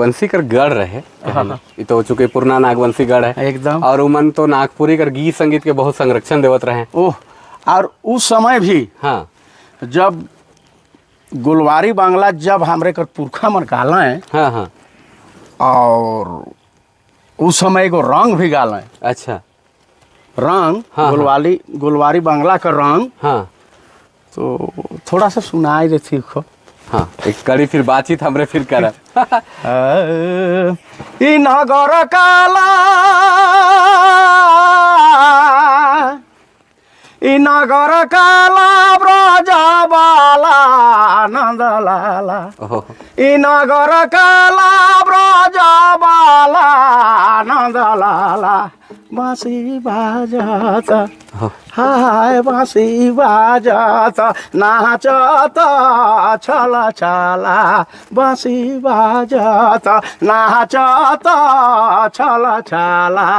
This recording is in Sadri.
नागवंशी कर गढ़ रहे। ये तो चूंकि पुरना नागवंशी गढ़ है। एकदम। और उमन तो नागपुरी कर गीत संगीत के बहुत संरक्षण देवत रहे। ओह, और उस समय भी जब गोलवारी बांग्ला जब हमरे कर पुरखा मन गालें हाँ हाँ और उस समय एगो रंग भी गालें। रंग। हाँ। गोलवाली गोलवारी बांग्ला का रंग। तो थोड़ा सा सुनाई दे थी को। हाँ, एक कड़ी फिर बातचीत हमरे फिर करब। ई नगर काला, ई नगर काला ब्रजबाला नंदलाला। ओहो। ई नगर काला ब्रजबाला नंदलाला, बाँसी बाजत, हाय बाँसी बाजत, नाचत छल छला, बाँसी बाजत, नाचत छल छला।